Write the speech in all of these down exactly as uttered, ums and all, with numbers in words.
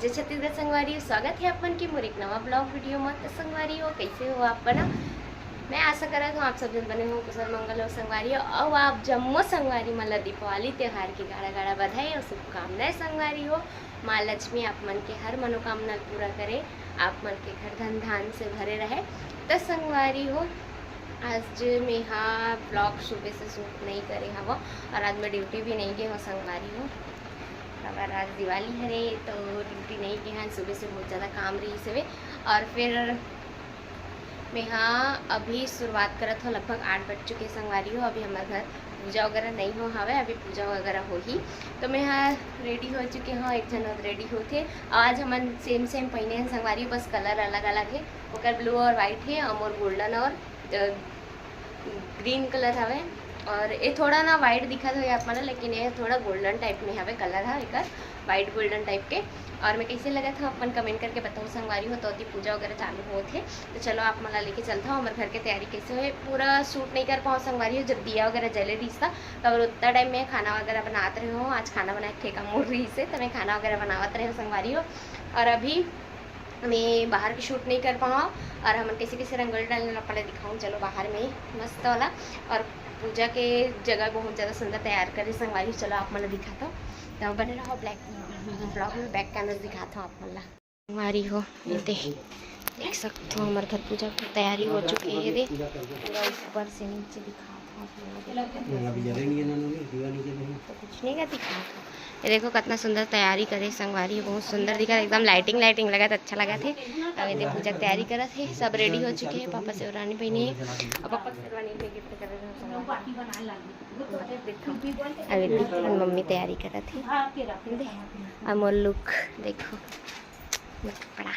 जय छत्तीसगढ़ संगवारी हो, स्वागत हे आप मन के मोर एक नवा ब्लॉग वीडियो म। त संगवारी हो, कैसे हो आप बना? मैं आशा करत हूँ आप सब जन बने हो, कुशल मंगल हो संगवारी हो। अउ आप जम्मो संगवारी मन ला दीपावली त्योहार के गाड़ा गाड़ा बधाई अउ शुभकामनाएं संगवारी हो। माँ लक्ष्मी आप मन के हर मनोकामना ल पूरा करे, आप मन के घर धन धान से भरे रहे। त संगवारी हो, आज मेहा ब्लॉग सुबह से शूट नहीं करे हव अउ आज मैं ड्यूटी भी नहीं गे हव संगवारी हो, काबर आज दिवाली हरे तो ड्यूटी नहीं गे हन। सुबह से बहुत ज़्यादा काम रहिस हवे अउ फिर मेहा अभी शुरुआत करत हो, लगभग आठ बज चुके संगवारी हो। अभी हमर घर पूजा वगैरह नहीं हो हवे, अभी पूजा वगैरह होही। तो मेहा रेडी हो चुके हो, एक झन रेडी होथे। आज हमन सेम सेम पहिने हन संगवारी हो, बस कलर अलग अलग हे, ओकर ब्लू अउ व्हाइट हे अउ मोर गोल्डन अउ ग्रीन कलर हवे। अउ ये थोड़ा ना व्हाइट दिखत होही आप मन ला, लेकिन ये थोड़ा गोल्डन टाइप में हवे कलर ह एकर, व्हाइट गोल्डन टाइप के। अउ मैं कैसे लगत हव अपन कमेंट करके बताओ संगवारी हो। तो अभी पूजा वगैरह चालू होत हे, तो चलो आप मन ला लेके चलत हव हमर घर के तैयारी कैसे होए। पूरा शूट नहीं कर पाओ संगवारी हो, जब दिया वगैरह जले रहिस त तब उतना टाइम में खाना वगैरह बनात रहे हो। आज खाना बनाए के ठेका मोर रहिस हे, तो मैं खाना वगैरह बनावत रहे हो संगवारी हो। अउ अभी मैं बाहर के शूट नहीं कर पाओ अउ हमन कैसे कैसे रंगोली डालना पड़े दिखाऊँ। चलो बाहर में मस्त वाला अउ पूजा के जगह बहुत ज़्यादा सुंदर तैयार करे संगवारी। चलो आप मन ला दिखात हव, तो बने रहो ब्लैक ब्लॉग में। बैक कैमरा दिखात हव आप मन ला संगवारी हो। ये दे, देख सकत हो हमर घर पूजा के तैयारी हो चुके हे। ये दे पूरा ऊपर से नीचे दिखात हव आप मन ला। तो कुछ नहीं का दिखात हव। ये देखो कितना सुंदर तैयारी करे संगवारी, बहुत सुंदर दिखत, एकदम लाइटिंग लाइटिंग लगत, अच्छा लगत हे। अउ ये दे पूजा के तैयारी करत हे, सब रेडी हो चुके हे। पापा शेरवानी पहिने हे, अउ पापा शेरवानी पे गिफ्ट करे हे। अउ ये दे मम्मी तैयारी करत हे, अउ मोर लुक देखो, मोर कपड़ा।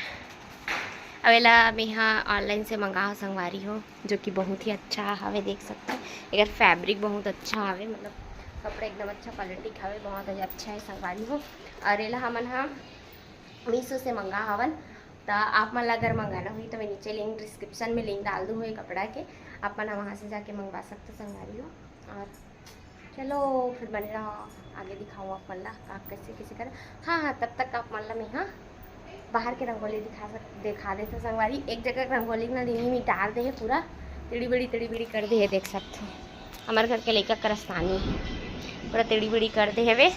अउ एला मेहा ऑनलाइन से मंगाए हव संगवारी हो, जो कि बहुत ही अच्छा हवे, देख सकत हो। एकर फैब्रिक बहुत अच्छा हवे, मतलब कपड़ा एकदम अच्छा क्वालिटी के हवे, बहुत ही अच्छा हे संगवारी हो। अउ एला हमन ह मीशो से मंगा हवन, त आप मन ला अगर मंगाना होही तो मैं नीचे लिंक, डिस्क्रिप्शन में लिंक डाल दूँ हूँ ये कपड़ा के, आप मन ह वहाँ से जाके मंगवा सकते संगवारी हो। अउ चलो फिर बने रहो, आगे दिखाऊँ आप मन ला का कैसे कैसे कर। हाँ हाँ, तब तक आप मन ला मैं हा बाहर के रंगोली दिखा सक दिखा देत हव संगवारी। एक जगह के रंगोली ना दीदी मिटार दे हे पूरा, तिड़ी बिड़ी तिड़ी बिड़ी कर दे हे, देख सकत हो। हमर घर के लइका करस्तानी पूरा तिड़ी बिड़ी कर दे हवे।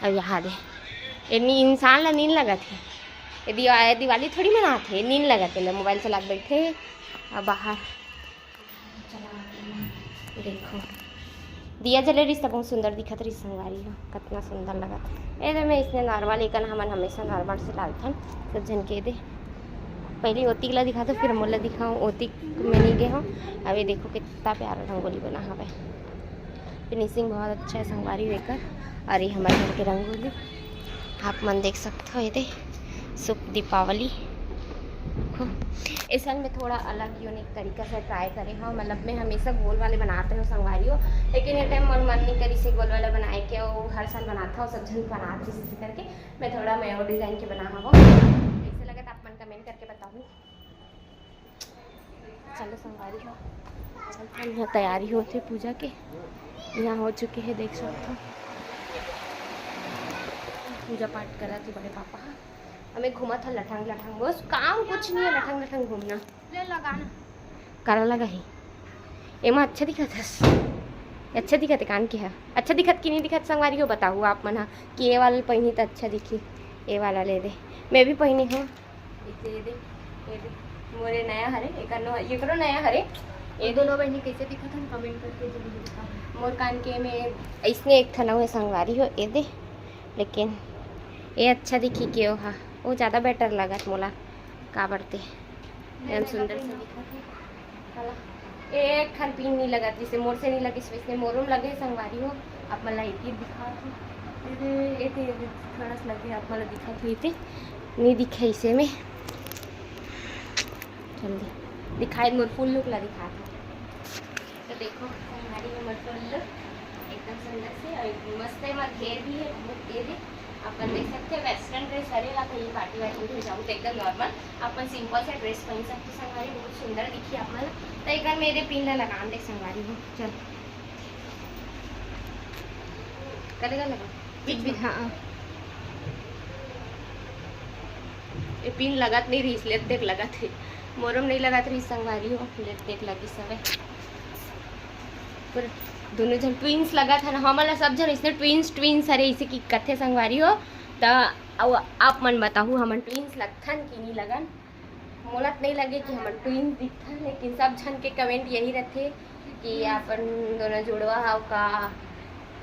अउ यहाँ दे, ये नी-, इंसान ला नींद लगत हे, ये दिवा-, ये दिवाली थोड़ी मनात हे, नींद लगत हे, ले मोबाइल चला के बैठे हे। अउ बाहर देखो, दिया जले रहिस त बहुत सुंदर दिखत रहिस संगवारी हो, कितना सुंदर लगत। ए दे मैं इसने नॉर्मल, एकन हमन हमेशा नॉर्मल से डालथन सब झन के। दे पहले ओतिक ला दिखा दो, फिर मोला दिखाऊँ, ओतिक में नहीं गे हूँ। अभी देखो कितना प्यारा रंगोली बना हवे, फिनिशिंग बहुत अच्छा है संगवारी हो एकर। अउ ये हमर घर के रंगोली आप मन देख सकत हो, ये दे शुभ दीपावली। देखो, ए साल में थोड़ा अलग यूनिक तरीका से ट्राई करे हव, मतलब मैं हमेशा गोल वाले बनात रहे हव संगवारी हो, लेकिन ये टाइम मोर मन नहीं करिस हे गोल वाला बनाए के, अउ हर साल बनात हव, सब झन बनात रहिस हे, इसी करके मैं थोड़ा नया डिजाइन के बना हव। कैसे लगत आप मन कमेंट करके बताओ। चलो संगवारी हो, चलथन, यहाँ तैयारी होथे पूजा के, यहाँ हो चुके हे, देख सकत हो पूजा पाठ करत हे बड़े पापा ह। हमें घूमत ह लठंग लठंग, बस काम कुछ नहीं है, लठंग लठंग घूमना। ले लगाना। काला लगा ही, एमा अच्छा दिखत हस, अच्छा दिखत हे कान के ह, अच्छा दिखत कि नहीं दिखत संगवारी हो बताहू आप मन ह कि ए वाला पहिनी त अच्छा दिखी, ए वाला ले दे, मैं भी पहिनी हूँ। इसे ये दे, ये दे, मोरे नया हरे, एकरो, एकरो नया हरे। ये दोनों बहिनी कैसे दिखत हन, कमेंट करके जरूर बताओ। मोर कान के में इसने एक ठन अउ हे संगवारी हो, ये दे, लेकिन ये अच्छा दिखी के ओ हा, वो ज़्यादा बेटर लगत मोला, का बरते एकदम सुंदर से दिखत हे। काला? एक ठन पिन नहीं लगत, जैसे मोर से नहीं लगिस वैसने मोरो में लगे संगवारी हो। आप मन ला एक ही दिखात हूँ, ये दे, ये दे, ये दे, थोड़ा सा लगे, आप मन ला दिखात हूँ, ये दे नहीं दिखे इसे में। जल्दी दिखाई, मोर फुल लुक ला दिखात हूँ। तो देखो संगवारी, हमर फुल लुक एकदम सुंदर से अउ मस्त हे, हमर घेर भी है बहुत, ये दे अपन देख सकते हैं। वेस्टर्न ड्रेस हरे ला कहीं पार्टी वार्टी में जाऊँ तो एकदम नॉर्मल अपन सिंपल सा ड्रेस पहन सकते संगवारी, बहुत सुंदर दिखी आप मन। तो एक बार मेरे पिन ला लगान दे संगवारी हो, चल करेगा लगा बिच बिच, हाँ। ये पिन लगत नहीं रहिस, लेट देख लगत हे। मोरो म नहीं लगत रहिस संगवारी हो, लेट देख लगिस हवे। पर दोनों झन ट्विंस लगत हे ना, हमन ला सब झन इसने ट्विंस, ट्विंस हरे इसे की कथे संगवारी हो। त अब आप मन बताहू, हमन ट्विंस लगथन कि नहीं लगन? मोला त नहीं लगे कि हमन ट्विंस दिखथन, लेकिन सब झन के कमेंट यही रथे कि अपन दोनों जुड़वा हव का,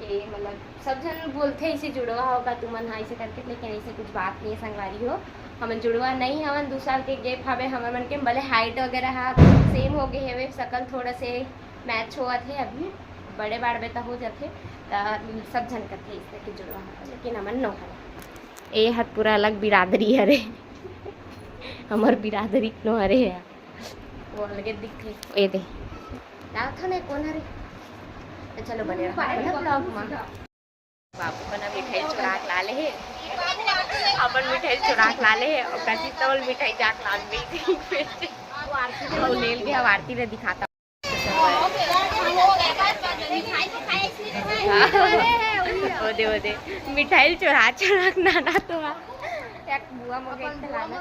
ये मतलब सब झन बोलथे इसे जुड़वा हव का तुमन हा, इसे करके, लेकिन ऐसे कुछ बात नहीं है संगवारी हो। हमन जुड़वा नहीं हवन, दू साल के गैप हवे हमन मन के, भले हाइट वगैरह हा सेम हो गए हवे, शकल थोड़ा से मैच होवत हे, अभी बड़े बाढ़बे त हो जाथे, त सब झन कथे इस तरह के जुड़वा हव, लेकिन हमन नो हन। ए हर पूरा अलग बिरादरी हरे। हमर बिरादरी नो हरे यार, वो अलगे दिखथे। ए दे, डालथन ए कोन हरे? त चलो बने रहो ना ब्लॉग में। बाबू का ना मिठाई चुरा के ला ले हे, अपन मिठाई चुरा के ला ले हे, और कथी तो मिठाई जाके लान मिल गई। वो ले गया, आरती ने दिखाता। ओ दे, ओ दे, मिठाई चुरा चुरा के नाना तो आ। एक बुआ मोगे एक लाना।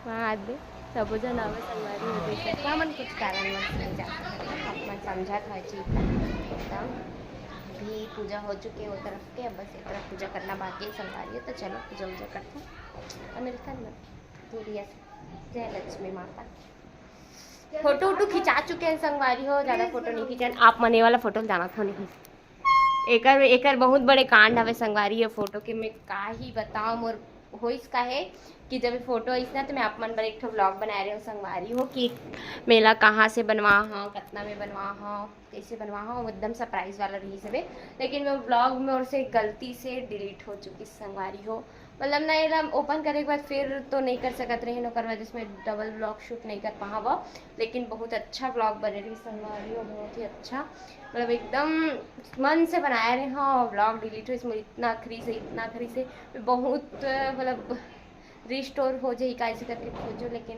हाँ, आदि सबो जन आवे संगवारी हो, देख सकता हमन कुछ कारणवश नहीं जा सकते, अपन समझत हर चीज ला। एकदम भी पूजा हो चुके वो तरफ के, अब बस एक तरफ पूजा करना बाकी है संगवारी हो, तो चलो पूजा वूजा करते हैं और मिलते हैं दूरिया से। जय लक्ष्मी माता। फोटो वोटो खिंचा चुके हैं संगवारी हो, ज्यादा फोटो नहीं खींचन। आप मन ये वाला फोटो जाना था नहीं। एकर एकर बहुत बड़े कांड हवे संगवारी हो, फोटो के मैं का ही बताओ। मोर होइस का है कि जब ये फोटो आइस ना, तो मैं आप मन बर एक ठो व्लॉग बनाए रहे हूँ संगवारी हो कि मेला कहाँ से बनवा हाँ, कितना में बनवा हाँ, कैसे बनवा हाँ, वो एकदम सरप्राइज वाला रहिस हवे। लेकिन वो व्लॉग में और से गलती से डिलीट हो चुकी संगवारी हो। मतलब ना, एला ओपन करे के बाद फिर तो नहीं कर सकत रहे, ओकर वजह से मैं डबल व्लॉग शूट नहीं कर पाहा वो। लेकिन बहुत अच्छा व्लॉग बने रही संगवारी हो, बहुत ही अच्छा, मतलब एकदम मन से बनाए रहे। हाँ, व्लॉग डिलीट हो, इसमें इतना खरीस है, इतना खरीस है, बहुत मतलब रिस्टोर हो जाए का ऐसे करके खोजो, लेकिन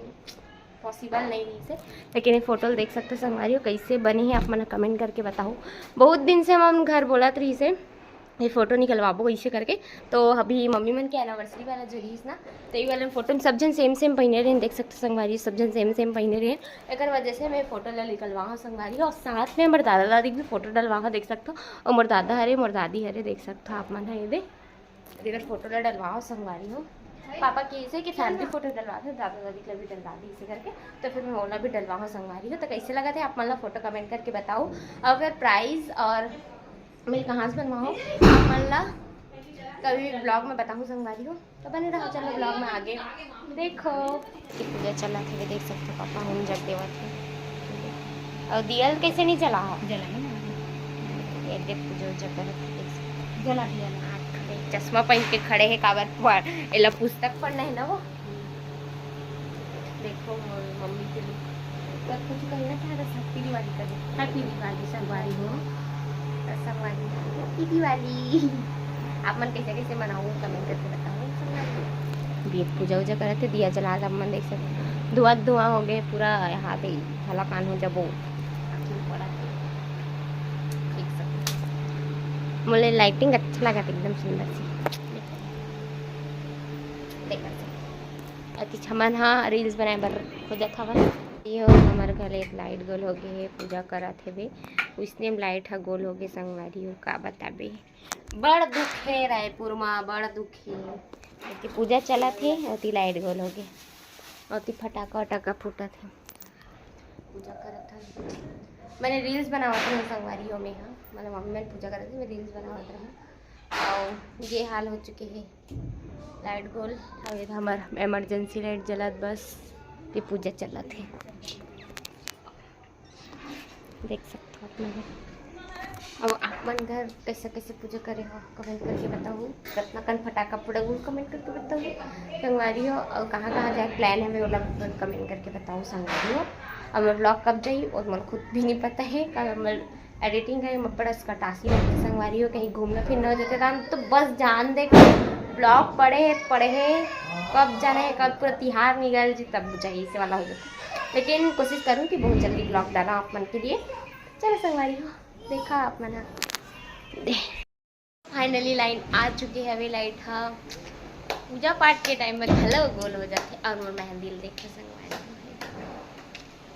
पॉसिबल नहीं रही से। लेकिन ये फोटो ल देख सकते संगवारी हो, कैसे बने हैं, आप मन कमेंट करके बताओ। बहुत दिन से हम घर बोलत रही से ये फोटो निकलवाबो ऐसे करके। तो अभी मम्मी मन के एनिवर्सरी वाला जो रहीस ना, तो ये वाला फोटो में सब जन सेम सेम पहने रहे, देख सकते संगवारी, सब जन सेम सेम पहने रहे। एकर वजह से मैं फोटो ला निकलवा हूँ संगवारी, और साथ में मोर दादा दादी के भी फोटो डलवा हूँ, देख सकते हो। और मोर दादा हरे, मोर दादी हरे, देख सकते हो आप मन है, ये दे, इधर फोटो ला डलवा हूँ संगवारी हो। पापा के इसे कि फैमिली फोटो डलवा थे, दादा दादी के भी डलवा दी इसे करके, तो फिर मैं ओला भी डलवा हूँ संगवारी हो। तो कैसे लगा थे आप मन ला फोटो कमेंट करके बताओ। और फिर प्राइस और मैं कहाँ से बनवाओ आप मन ला कभी ब्लॉग में बताऊँ संगवारी हो, तो बने रहो। चलो ब्लॉग में आगे देखो। ये पूजा चला थे, देख सकते हो पापा हूँ जग देवा थे। और दिया कैसे नहीं चला हो? जला नहीं ना। ये देख पूजा उजा करत हे, देख सकते हो। जला दिया ना। आँख में चश्मा पहन के खड़े हैं, काबर पढ़, एला पुस्तक पढ़ना है ना वो। देखो मोर मम्मी के लुक। तो कुछ कहना चाह रहा, शक्ति दिवाली का दिन। हैप्पी दिवाली संगवारी हो। तो संगवारी, हैप्पी दिवाली। आप मन कैसे कैसे मनाओ, कमेंट करके बताओ संगवारी। अभी एक पूजा उजा करत हे, दिया जला, आप मन देख सकते, धुआं धुआं हो गए पूरा, यहाँ पे हलाकान हो जाबो। देख सकते, मोले लाइटिंग अच्छा लगा, एकदम सुंदर सी। देख सकते। अति छमन हा रील्स बनाए बर खोजत हवन। ये हो हमर घर एक लाइट गोल हो गए हे, पूजा करत हेबे, उसने में लाइट हा गोल हो गए संगवारी हो, का बताबे। बड़ दुख हे रायपुर मा, बड़ दुख हे। एती पूजा चलत हे, ओती लाइट गोल हो गए, ओती फटाका वटाका फूटत हे। पूजा करत हन, मैंने रील्स बनावत रहे संगवारी हो, मैं हा, मतलब मम्मी मन पूजा करत हे, मैं रील्स बनावत रहे। और ये हाल हो चुके हे। लाइट गोल, अउ ये हमर इमरजेंसी लाइट जलत, बस ये पूजा चलत हे, देख सकते हो आप मन। अब आप मन घर कैसे कैसे पूजा करे हो, कमेंट करके बताओ। कितना कन फटाका फुड़ाऊ, कमेंट करके बताओ संगवारी हो। और कहाँ कहाँ जाए प्लान है, मैं ओला कमेंट करके बताओ संगवारी हो। अब मैं ब्लॉग कब जाई और मोला खुद भी नहीं पता है, काबर मैं एडिटिंग करे में बड़ा कटासी लगथे संगवारी हो, कहीं घूमना फिरना हो जाथे, त हम तो बस जान दे ब्लॉग पड़े हे, पड़े हे, कब जाना है, कब पूरा तिहार निकल जी तब जाए, इसे वाला हो जाथे। लेकिन कोशिश करूँ कि बहुत जल्दी ब्लॉग डाला आप मन के लिए। चलो संगवारी हो, देखा आप मन हा। फाइनली लाइन आ चुके हवे, लाइट हा पूजा पाठ के टाइम में घलो गोल हो जाथे। और मोर मेहंदी ल देखो संगवारी,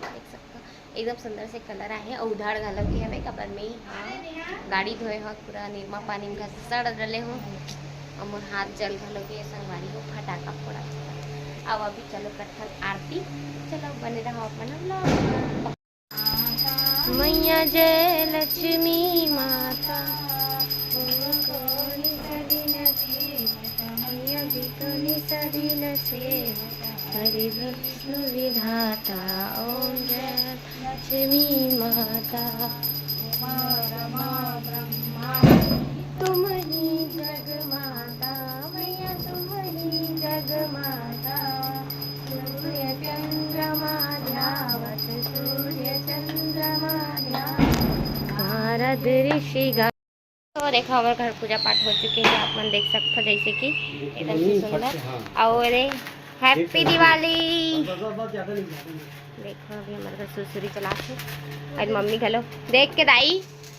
देख सकथो, एकदम सुंदर से कलर आहे। और उधार घलो के हवे, काबर में हाँ, गाड़ी धोए हो, पूरा निरमा पानी में घसड़ डले हो। और मोर हाथ जल घलो के संगवारी हो, फटाका फोड़ा। अब अभी चलो करथन आरती, चलो बने रहो अपन vlog में। मैया जय लक्ष्मी माता, तुमको ही सदिन सेवता, मैया जी को ही सदिन सेवता, हरि विष्णु विधाता, ओम जय लक्ष्मी माता। उमा रमा ब्रह्मा, तुम ही जग माता, मैया तुम ही जग माता। सूर्य चंद्रमा ध्यावत, सूर्य चंद्रमा ध्यावत। नारद ऋषि गा-, तो देखो, हमर घर पूजा पाठ हो चुके हे, आप मन देख सकथो, जैसे कि एकदम से सुंदर। हाँ। और ये हैप्पी दिवाली। बस, बस, बस, ज्यादा नहीं, ज्यादा नहीं। देखो, अभी हमर घर सुरसुरी चलाथे, और मम्मी घलो देख के दाई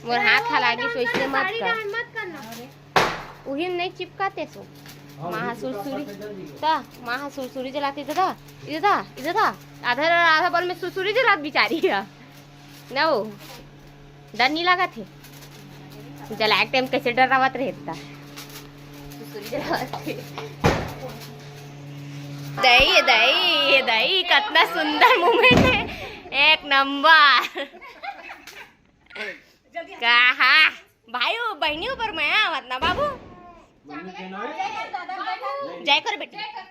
मोर हाथ हला के, सोच ले मत कर। उही नहीं चिपकाते सो। हाँ, माँ उही सुरसुरी, चिपका सकते जल्दी। ता माँ सुरसुरी जलाते दादा, इधर था, इधर था, आधा आधा बल में सुरसुरी जलात बिचारी है ना वो। डर नहीं लगा थे? जलाए टाइम कैसे डरावत रहे था? सुरसुरी जलावत थे। दई, दई, दई, कितना सुंदर मोमेंट है, एक नंबर। कहा भाई, वो बहनी ऊपर मैं आवत ना बाबू। जय कर बेटी। जय कर,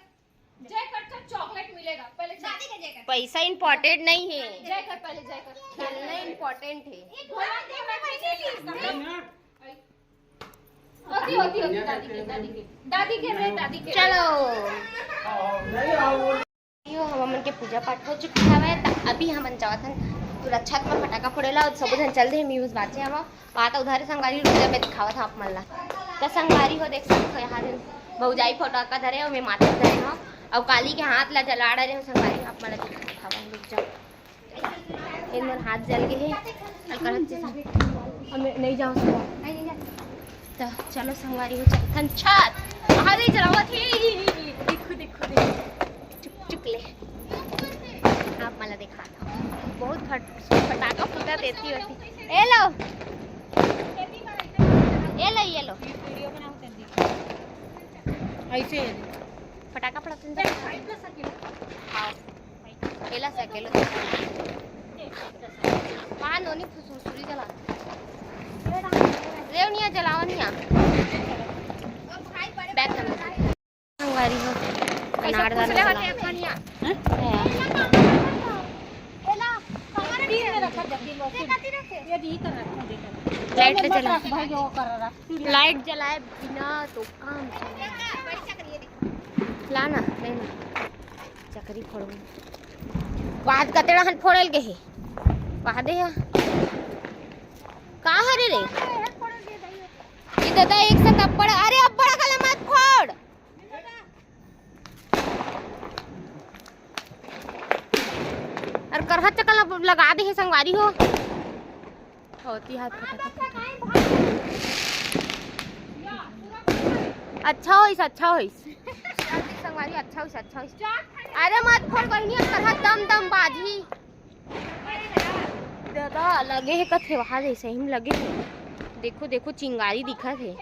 जय कर, चॉकलेट मिलेगा। पहले दादी के जय कर। पैसा इंपॉर्टेंट नहीं है। जय कर, पहले जय कर। खेलना इंपॉर्टेंट है। होती, होती, होती, दादी के, दादी के, दादी के, दादी के। चलो। यो, हम हमन के पूजा पाठ हो चुके हवय, त अभी हमन जावत हन पूरा छत में फटाका फोड़े ला, अउ सबो झन चल दे, म्यूज बाजे हवा। बात उधारे संगवारी, रुक जा, मैं दिखावत हूँ आप मन ला। त संगवारी हो, देख सकत हो, यहाँ दिन भौजाई फटाका धरे हो, मैं माचिस धरे हो, अउ काली के हाथ ला जला डरे हो संगवारी, आप मन ला दिखावत हूँ, रुक जाओ। ए मोर हाथ जल गे हे। अउ करत चीज हमें नहीं जाओ सब। त चलो संगवारी हो, चलथन छत। अरे जलावत हे। देखो, देखो, देखो। चुप, चुप ले। आप मला देखा। बहुत फट-, फटाका फूटा देती होती। ए लो। ए लो, ये लो। ऐसे है। फटाका फटाते हैं। हाँ। केला से केला। वहाँ नोनी सुरसुरी जला। रेवनिया जलावनिया। बैक कर। संगवारी हो। कनार दाना जला। लाइट पे जला। लाइट जलाए बिना तो काम चले। लाना, लेना। चकरी फोड़ो। वाद कतेड़ा हन फोड़ल गे हे। वादे हे। का हरे रे? ये दादा एक साथ अब्बड़, अरे अब्बड़ कला मत फोड़। अरे करहा चकल लगा दे हे संगवारी हो। होती हाथ फटाफट। अच्छा होइस, अच्छा होइस। संगवारी अच्छा होइस, अच्छा होइस। अरे मत फोड़ बहिनी, अब करहा दम दम बाजी। दादा लगे हे कथे वहाँ जैसे ही लगे हे। देखो, देखो चिंगारी दिखत हे।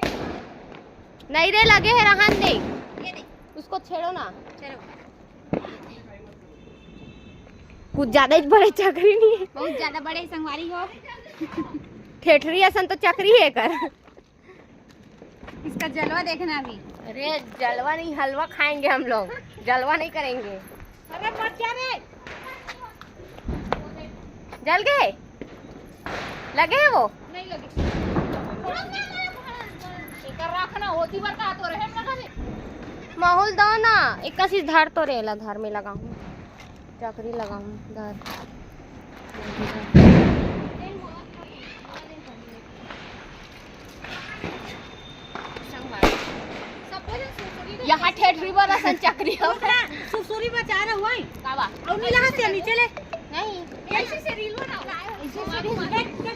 नहीं रे लगे हे, रहन दे। उसको छेड़ो ना। कुछ ज्यादा ही बड़े चकरी नहीं है। बहुत ज्यादा बड़े संगवारी हो। ठेठरी असन तो चकरी है कर। इसका जलवा देखना अभी। अरे जलवा नहीं, हलवा खाएंगे हम लोग, जलवा नहीं करेंगे। अरे मत जा रे। जल गए? लगे है वो? नहीं लगे। एकर रखना होती बार का तो रहे ना लगे। माहौल दो ना, एक चीज धर तो रेला, धर में लगाऊं, चकरी लगाऊं, धर। यहाँ ठेठरी बर असन चकरी हो। सुरसुरी बचा रहा हुआ है। कावा? और नहीं यहाँ से नीचे ले। नहीं। ऐसे से रील बनाओ।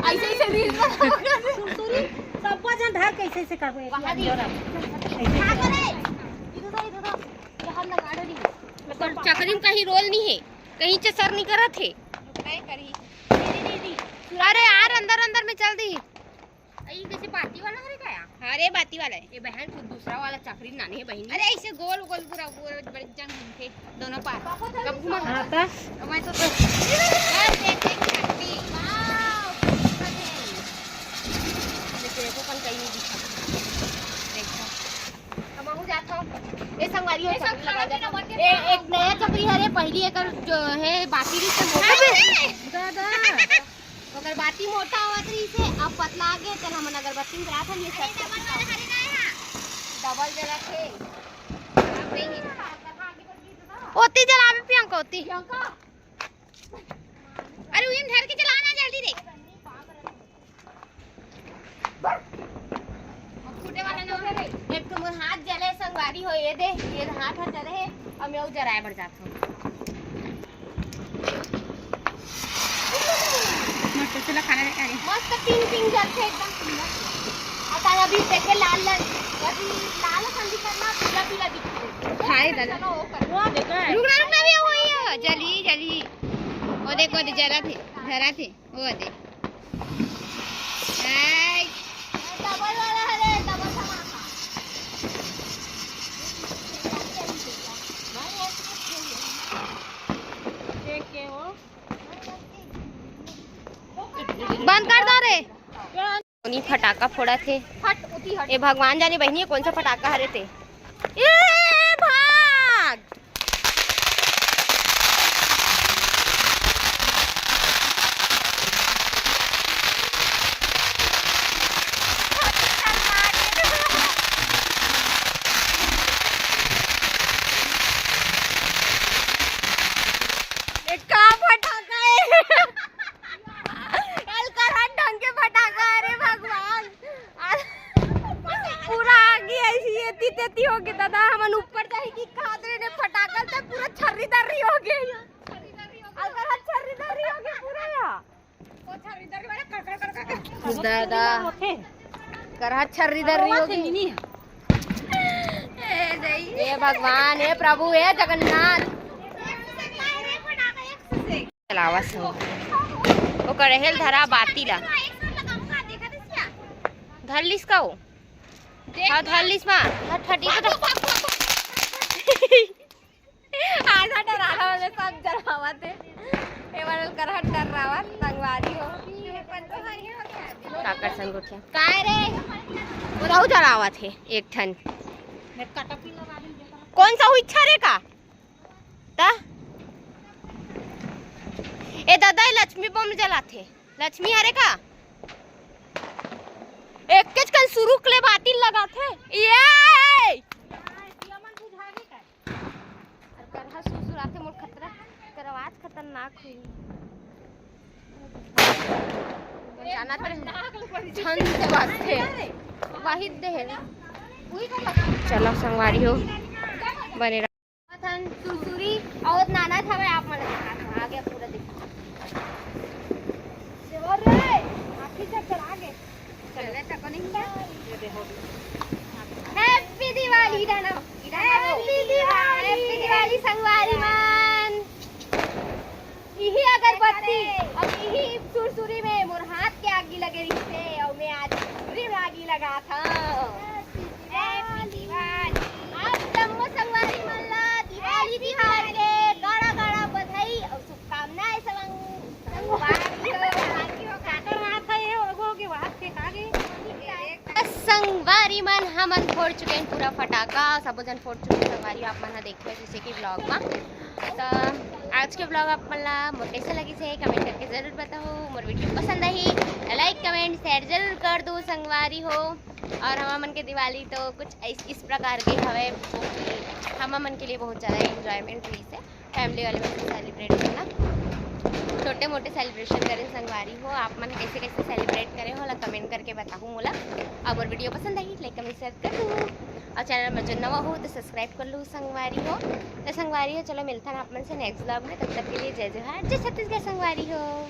ऐसे से रील बनाओ। सुरसुरी सब जन धर कैसे से करबे। वहाँ दी। ऐसे। चकरी में कहीं रोल नहीं है, कहीं चसर नहीं करत है। अरे यार, अंदर अंदर में चल दी। ये कैसे बाती वाला हरे का या? अरे, बाती वाला है। ये बहन, तू दूसरा वाला चकरी नानी है बहन। अरे, ऐसे गोल गोल पूरा गोल बड़े जंग घूमते दोनों पार। कब घुमा? हाँ, तो? मैं तो, तो बस देख, देख, शक्ति। वाओ, देखो, कहीं नहीं दिखा। देखो। अब हमहू जात हूँ। ए, संगवारी हो, ए, चकरी लगा दे। ए, एक नया चकरी हरे, पहली एकर जो है, बाती भी से मोटा। दादा। ओकर बाती मोटा होवत रहिस हे, अब पतला आ गे, तेन हमन अगरबत्ती में रात हन, ये सब डबल जला थे। ओती जलावे प्रियंका, ओती। अरे, उही में धर के जला ना जल्दी रे। अब फूटे वाला ना होवे रे। एक तो मोर हाथ जले संगवारी हो, ये दे, ये हाथ ह जले हे, अब मैं जराए बर जात हूँ। मस्त चला खाना नहीं खाने। मस्त पिंक पिंक जलथे एकदम सुंदर। और तार अभी देखे लाल लाल, अभी लाल संदी करना पीला पीला दिखथे। खाए दादा। चलो वो कर। वो देखो। रुकना रुकना भी वही है, जली जली। वो देखो, वो दे जरा थे, जरा थे। वो दे। हाय। डबल वाला हरे, डबल धमाका। देख के वो। बंद कर दो रे। कोनी फटाका फोड़त हे। हट, उती हट। ए भगवान जाने बहिनी, ये कौन सा फटाका हरे ते? ए भाग। ये का फटाका है? अलकरहट ढंग के फटाका, अरे भगवान। पूरा आगी ऐसी एती तेती हो गे दादा, हमन ऊपर जाही कि खादरे ने फटाका से पूरा छर्री दर्री हो गे। अलकरहट छर्री दर्री हो गे पूरा या। दादा, करहट छर्री दर्री हो गे। हे भगवान, हे प्रभु, हे जगन्नाथ। चलावत हूँ। ओकर रहेल धरा बाती ला। धर लिस का वो? हाँ, धर लिस मा। हट, हट, ये तो आधा डराला वाले सब जलावत हे। ये वाला करहट डरावत, संगवारी हो। काकर संग गोठिया। काय रे? वो तो जलावत हे, एक ठन। कौन सा हुई इच्छा रे का? त ए दादा, ए लक्ष्मी बम जलाथे। लक्ष्मी हरे का? एकेच कन सुरुक ले बाती लगाथे। ये! करहा सुसुराथे मोर खतरा, कर आवाज खतरनाक हुई। जाना तो झन से बाजथे। वही दे हे। चलो संगवारी हो, बने रहो। थन सुरसुरी और नाना था भाई, आप मन आ गया पूरा देखो। देवर रे, आखिर तक चला गए। चले तक नहीं क्या? Happy Diwali दाना। Happy Diwali, Happy Diwali संगवारी मन। इही अगरबत्ती अउ इही सुरसुरी में मोर हाथ के आगी लगे रहिसे अउ मैं आज सुरसुरी में आगी लगात हंव। Happy Diwali। आप जम्मो संगवारी मन ला दिवाली तिहार के गाड़ा गाड़ा बधाई अउ शुभकामनाएं संग-, संगवारी हो। संगवारी मन, हमन फोड़ चुके हैं पूरा फटाका, सबो जन फोड़ चुके हैं संगवारी, आप मन ह देख जैसे कि vlog मा। त आज के vlog आप मन ला मोर कैसे लगिस हे, comment करके जरूर बताओ। मोर video पसंद आही, like, comment, share जरूर कर दो संगवारी हो। और हम मन के दिवाली तो कुछ इस, इस प्रकार के हवे, जो कि हम मन के लिए बहुत ज़्यादा enjoyment रहिस हे। Family वाले मन से celebrate करना, छोटे मोटे celebration करें संगवारी हो। आप मन कैसे कैसे celebrate करे हो, ला comment करके बताओ मोला। अउ मोर video पसंद आही, like, comment, share कर दो। अउ channel में जो नवा हो तो subscribe कर लो संगवारी हो। तो संगवारी हो, चलो मिलथन आप मन से next vlog में। तब तक के लिए जय जोहार, जय छत्तीसगढ़ संगवारी हो।